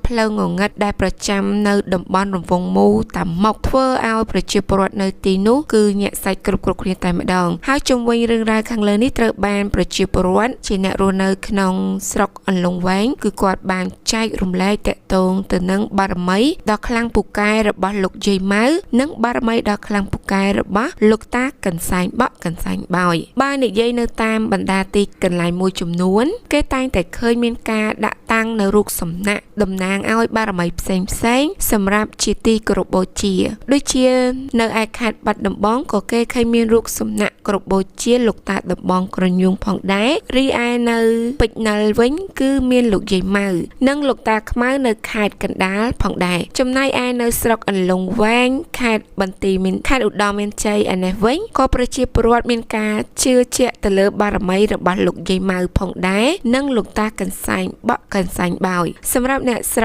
ផ្លូវងងឹតដែលប្រចាំនៅតំបន់រង្វង់មូលតាម៉ុកធ្វើឲ្យប្រជាពលរដ្ឋនៅទីនោះគឺញាក់សាច់គ្រប់ៗគ្នាតែម្ដងហើយជុំវិញរឿងរ៉ាវខាងលើនេះត្រូវបានប្រជាពលរដ្ឋជាអ្នករស់នៅក្នុងស្រុកអន្លង់វែងគឺគាត់បានចែករំលែកតាក់ទងទៅនឹងបារមីដ៏ខ្លាំងពូកែរបស់លោកយាយម៉ៅនិងបារមីដ៏ខ្លាំងពូកែរបស់លោកតាកន្សែងបក់កន្សែងបោយបើនិយាយនៅតាមបណ្ដាទីកន្លែងមួយចំនួនគេតែងតែឃើញមានការដាក់តាំងនៅរូបសំណាកតំណាងឲ្យបារមីផ្សេងផ្សេងៗសម្រាប់ជាទីគោរពបូជាដូចជានៅឯខេត្តបាត់ដំបងក៏គេឃើញមានរូបសំណាកគោរពបូជាលោកតាដំបងក្រញូងផងដែររីឯនៅពេជ្រនិលវិញគឺមានលោកយាយម៉ៅនិងលោកតាខ្មៅនៅខេត្តកណ្ដាលផងដែរចំណែកឯនៅស្រុកអន្លង់វែងខេត្តបន្ទាយមានខេត្តឧត្តរមានជ័យឯនេះវិញក៏ប្រជាពលរដ្ឋមានការជឿជាក់ទៅលើបារមីរបស់លោកយាយម៉ៅផងដែរនិងលោកតាកន្សែងបក់កន្សែងបោយសម្រាប់អ្នកស្រុក